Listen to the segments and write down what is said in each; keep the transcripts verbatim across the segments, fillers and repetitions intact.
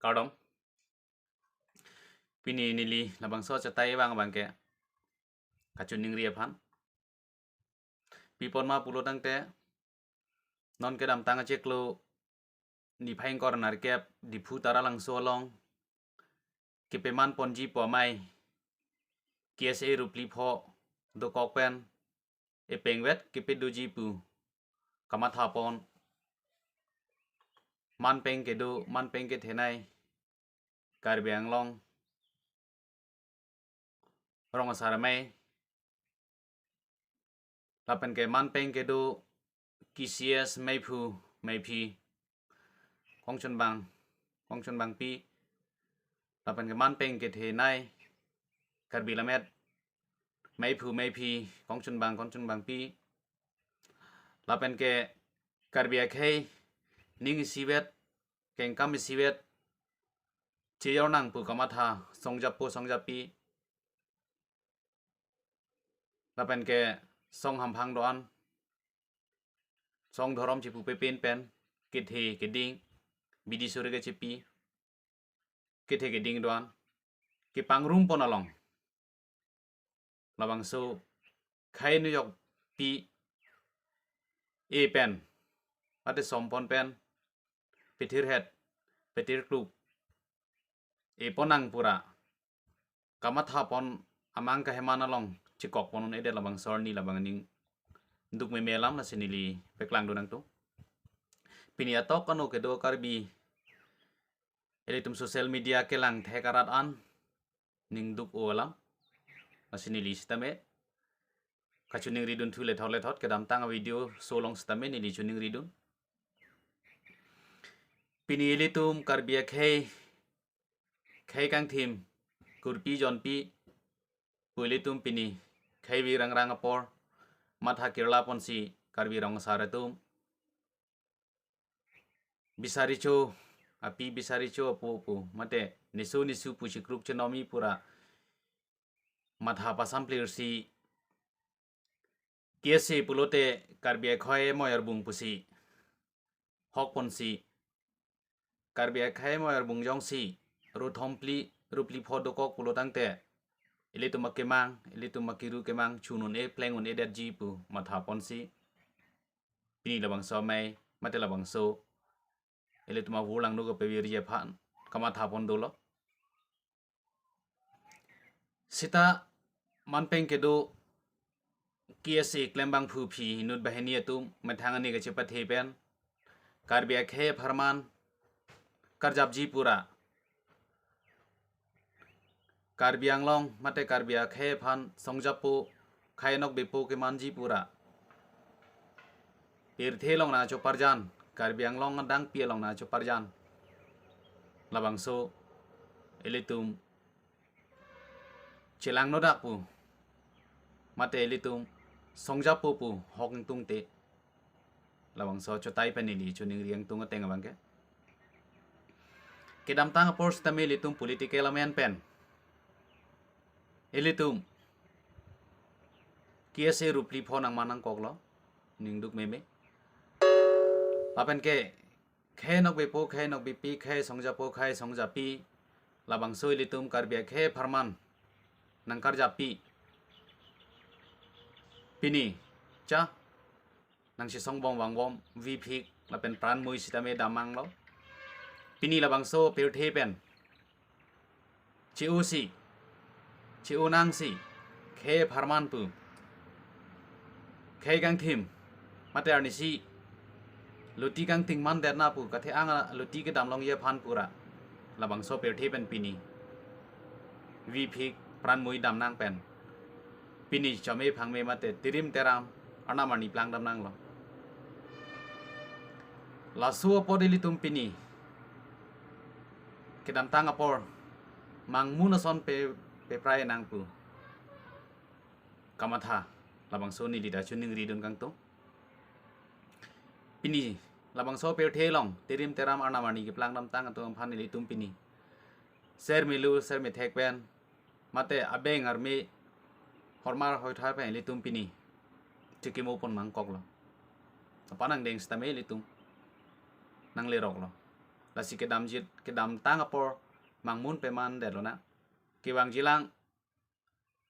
Kardom. Pini neli labangso achetai abang abangke kachiningri aphan. Pi apot ma pulo tangte, non kedamtang achiklo niphai ingkoi ra nerkep Diphu Taralangso along kepeman ponji pu amei K S A rup phli pho dokok pen epengvet kepedoji pu kamatha pon, manpeng kedo, manpeng kethenei Karbi Anglong rong asar amei, lapen ke manpeng kedo K C S meiphu meiphi, kongchunbang, kongchunbangpi, lapen ke manpeng kethenei Karbi Lammet meiphu meiphi, kongchunbang, kongchunbangpi, lapen ke Karbi akhei ning isivet, kengkam isivet, chejor nang pu kamatha songjapo songjapi, lapen ke song hamphang do-an, song dhorom chipupe pen pen kethe keding, bidi suri kechipi, kethe keding do-an kepangrum pon along, labangso khei nujokpi e pen, mate som pon pen, pethirhet, pethirkluk e pon nang pu ra kamatha pon amang kaheman along chikok pon un-edet labangso arni labang aning duk meme alam lasi neli paklang do nangtum. Pini atok ano kedo Karbi ilitum social media kelang thek arat an ning duk-o alam lasi neli sitame kachiningri dun thu lethot lethot, kedamtang video so along sitame neli chiningri dun. Pini ilitum Karbi akhei, khei kangthim, kurpi jonpi pu ilitum pini khei vi rangrang apor matha kirla ponsi Karbi rong asar atum bisaricho api, bisaricho apo pu, mate nisu nisu pu chikruk chenomi pu ra matha pasamplirsi K S A pulote Karbi akhei amoi arbung pusi hok ponsi, Karbi akhei amoi arbung jongsi ruthom phli, rup phli pho dokok pulo tangte ilitum akemang, ilitum akiru kemang chun un-e, pleng un-edetji pu matha ponsi pini labangso amei, mate labangso ilitum avur langno kepevirji aphan kamatha pon dolo. Sita manpeng kedo K S A klembangphu aphi inut banghini atum methang ani kachepathe pen Karbi akhei apharman karjapji pu ra, Karbi Anglong mate Karbi akhei aphan songjapo, khei nokbepo kemanji pu ra pirthe along nangchoparjan, Karbi Anglong adangpi along nangchoparjan, labangso ilitum chelangno dak pu, mate ilitum songjapo pu hok ingtungte, labangso achetai pen neli chiningri ingtung ateng abangke. Kedamtang apor sitame ilitum political amen pen ilitum K S A rup phli pho nangman nangkoklo, ning duk meme. Lapen ke khei nokbepo, khei nokbepi, khei songjapo, khei songjapi, labangso ilitum Karbi akhei apharman nangkarjappi, pini cha nangchisong bom vangbom, viphik lapen pran mui sitame damnanglo. Pini labangso pirthe pen che-osi, che-onangsi, khei apharman pu, khei kangthim mate arnisi luti kangting mandetna pu kathe-ang luti kedam longji aphan pu ra labangso pirthe pen pini viphik pran mui damnang pen pini chome phangme mate tirim teram arnam arni plang damnanglo. Laso apot ilitum pini kedamtang apor mangmun ason pe, peprai nang pu kamatha labangso neli ta chiningri dun kangtung. Pini labangso pirthe along tirim teram arnam arni keplang damtang atum aphan ilitum pini ser melu ser methek pen mate abeng arme hormar hoithar pen ilitum pini chikimo pon mangkoklo. Apa nangdeng sitame ilitum nangleroklo. Lasi kedamjit, kedamtang apor mangmun pemandetlo na. Kevangjilang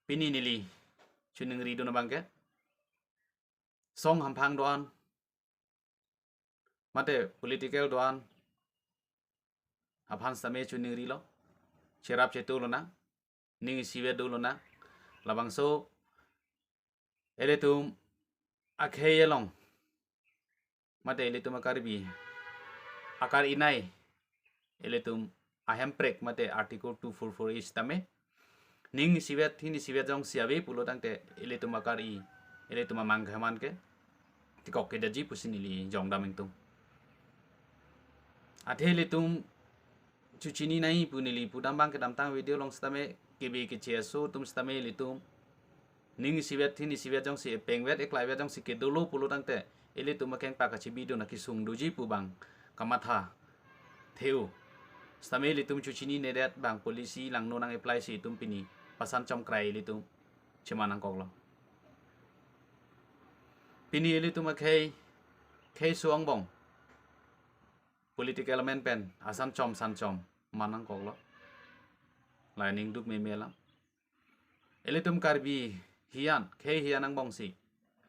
pini neli choningridun abangke song hamphang do-an mate political do-an aphan sitame choningrilo, cherap chetu lonang, ning isivet do lonang. Labangso ilitum akhei along mate ilitum a-Karbi akar-inei, ilitum ahemprek mate Article two four four A sitame ning isivet, thin isivet jongsi ave pulo tangte ilitum akar-i, ilitum amangkha man ke tikok kedaji pusi neli jongdam ingtung. Athe ilitum chochini nangji pu neli pudam abang kedamtang video along sitame, kebe keche aso atum sitame ilitum ning isivet, thin isivet jongsi epengvet eklaivet jongsi kedolo pulo tangte ilitum akeng pa kachebidun akesung doji pu abang kamatha the-o. Sitame ilitum chochininedet abang policy langno nang-apply si itum pini pasan chomkrai ilitum cheman nangkoklo. Pini ilitum akhei, khei so angbong political amen pen asan chom san chom man nangkoklo. Lining duk meme alam. Ilitum Karbi hiyan, khei hiyan angbongsi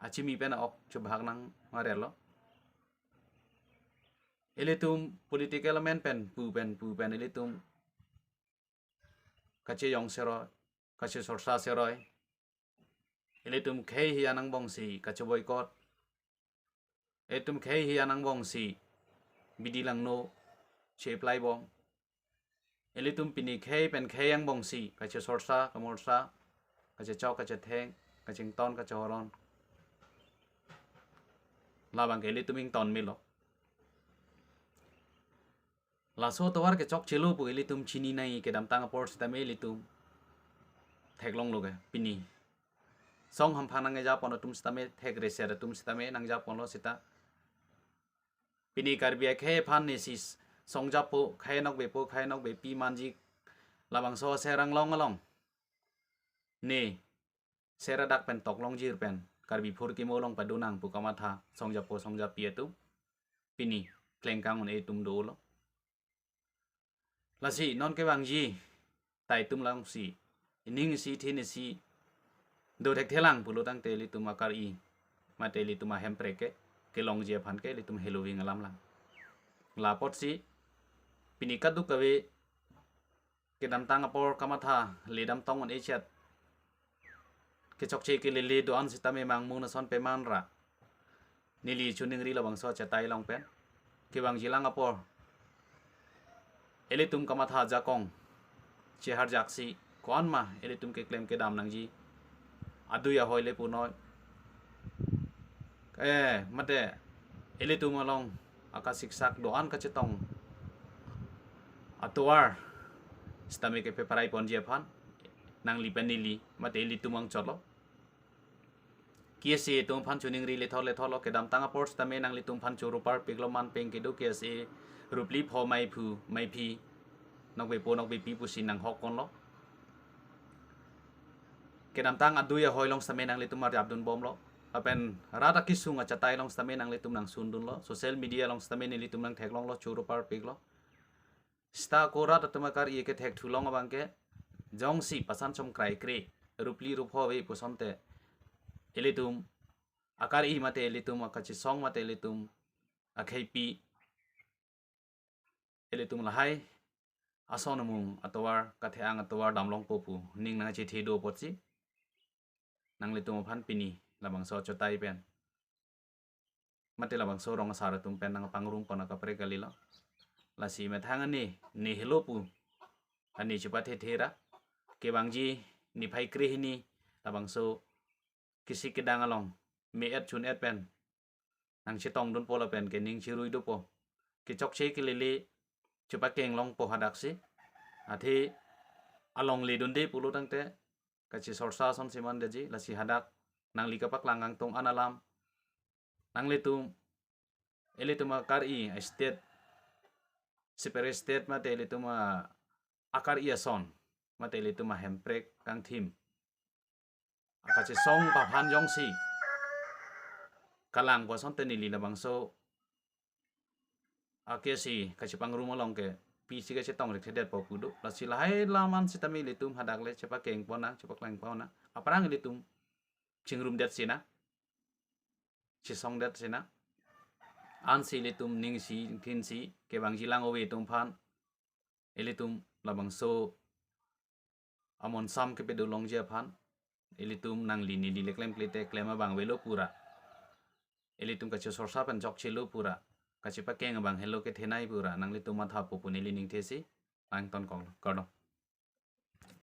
achimi pen ok chubhak nang marelo. Ilitum political amen pen pu pen pu pen ilitum kachejong seroi, kachesorsa seroi. Ilitum khei hiyan angbongsi kache-boycott. Ilitum khei hiyan angbongsi bidi langno che-apply bom. Ilitum pini khei pen khei angbongsi kachesorsa, kamorsa, kachechok, kachetheng, kachington, kachehoron. Labang ke ilitum ington melo. Laso atovar kechokchelo pu ilitum chini nangji kedamtang apor sitame ilitum theklonglo ke pini. Song hamphang nangjapon atum sitame, thek reset atum sitame nangjaponlo sita. Pini Karbi akhei aphan nesi songjapo, khei nokbepo, khei nokbepi manji, labangso Serang long along ne ser adak pen toklongjir pen Karbi phurkimo along padonang pu kamatha songjapo songjapi atum pini klengkang un-e atum dolo. Lasi non kevangji ta itum langsi, ining isi thin isi do thekthelang pulo tangte ilitum akar-i mate ilitum ahemprek ke kelongji aphan ke ilitum heloving alam lang. La apotsi pini kaduk kave kedamtang apor kamatha ledam tong un-e chet kechokche kelele do-an sitame mangmun ason peman ra neli choningri labangso achetai along pen. Kevangjilang apor ilitum kamatha ajakong cheharjaksi ko-an ma ilitum keklem kedam nangji, adui ahoi le punoi, eh, mate ilitum along akasiksak do-an kachetong atovar sitame kepeparai ponji aphan nangli pen neli mate ilitum angchotlo. K S A atum aphan choningri lethor lethorlo, kedamtang apor sitame nanglitum aphan choro parpiklo, man peng kedo K S A ruphli pho maiphu maiphi nokbepo nokbepi pusi nanghokponlo. Kedamtang adui ahoi along sitame nanglitum arjapdunbomlo. Lapen rat akesung achetai along sitame nanglitum nangsundunlo. Social media along sitame nelitum nangtheklonglo, choro parpiklo. Sita ko rat atum akar-i kethekthulong abang ke jongsi pasan chomkrai kre ruphli rupho ave pu asonte ilitum akar-i mate ilitum akachesong mate ilitum akheipi ilitum lahai ason amung atovar kathe-ang atovar damlongpo pu ning nangchethi do apotsi nanglitum aphan pini labangso achetai pen mate labangso rong asar atum pen nangpangrumpon akaprek kalilo. Lasi methang ani ne helo pu ani chepathethe ra kevangji niphai krehini labangso kesik kedang along me-et chun-et pen nangchetongdunpo lapen ke ning cherui dopo. Kechokche kelele chepakenglongpo hadaksi. Athe along ledunde pulo tangte kachesorsa ason siman daji, lasi hadak nangli kapaklang kangtung an alam. Nanglitum, ilitum akar-i state, separate state mate ilitum a- akar-i ason mate ilitum ahemprek kangthim akachesong paphan jongsi kalangpo asonte neli labangso ake si kachepangrum along ke pisi kachetong rikthedetpo pu do. Lasi lahai alam an sitame ilitum hadak le chepakeng pon nang, chepakleng pon nang. Aphrang ilitum chingrum det si nang, chesong det si nang. Ansi ilitum ning si, thin si, kevangji lang ove atum aphan, ilitum labangso amonsam kepedo longji aphan, ilitum nangli neli le klemkle te klem abang avelo pura, ilitum kachesorsa pen chokchelo pura, kachepakeng abang helo kethenei pura nanglitum mathapo pu neli ningthe si nangton kong kardom.